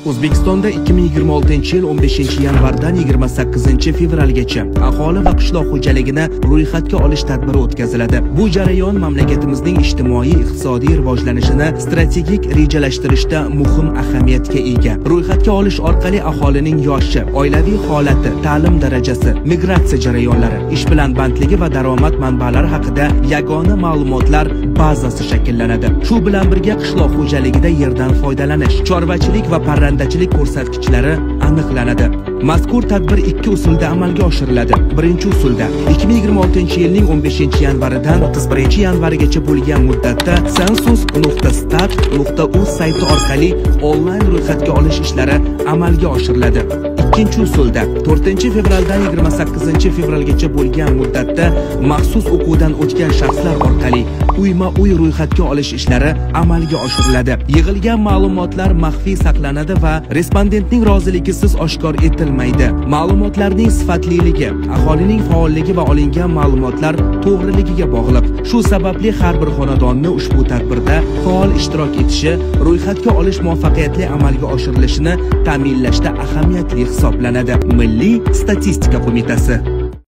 O'zbekistonda 2026-yil 15-yanvardan 28-fevralgacha aholi va qishloq xo'jaligini ro'yxatga olish tadbiri o'tkaziladi. Bu jarayon mamlakatimizning ijtimoiy-iqtisodiy rivojlanishini strategik rejalashtirishda muhim ahamiyatga ega. Ro'yxatga olish orqali aholining yoshi, oilaviy holati, ta'lim darajasi, migratsiya jarayonlari, ish bilan bandligi va daromad manbalari haqida yagona ma'lumotlar bazasi shakllanadi. Shu bilan birga qishloq xo'jaligida yerdan foydalanish, chorvachilik va parrandachilik ko'rsatkichlari aniqlanadi. Mazkur tadbir ikki usulda amalga oshiriladi. Birinchi usulda 2026-yilning 15-yanvaridan 31-yanvarigacha bo'lgan muddatda census.stat.uz sayti orqali onlayn ro'yxatga olish ishlari amalga oshiriladi. Ikkinchi usulda 4-fevraldan 28-fevralgacha bo'lgan muddatda maxsus o'quvdan o'tgan shaxslar orqali uyma-uy ro'yxatga olish ishlari amalga oshiriladi. Yig'ilgan ma'lumotlar maxfiy saqlanadi va respondentning roziligisiz oshkor etilmaydi. Ma'lumotlarning sifatliligi, aholining faolligi va olingan ma'lumotlar to'g'riligiga bog'liq. Shu sababli har bir xonadonni ushbu tadbirda faol ishtirok etishi ro'yxatga olish muvaffaqiyatli amalga oshirilishini ta'minlashda ahamiyatli hisoblanadi. Milliy statistika qo'mitasi.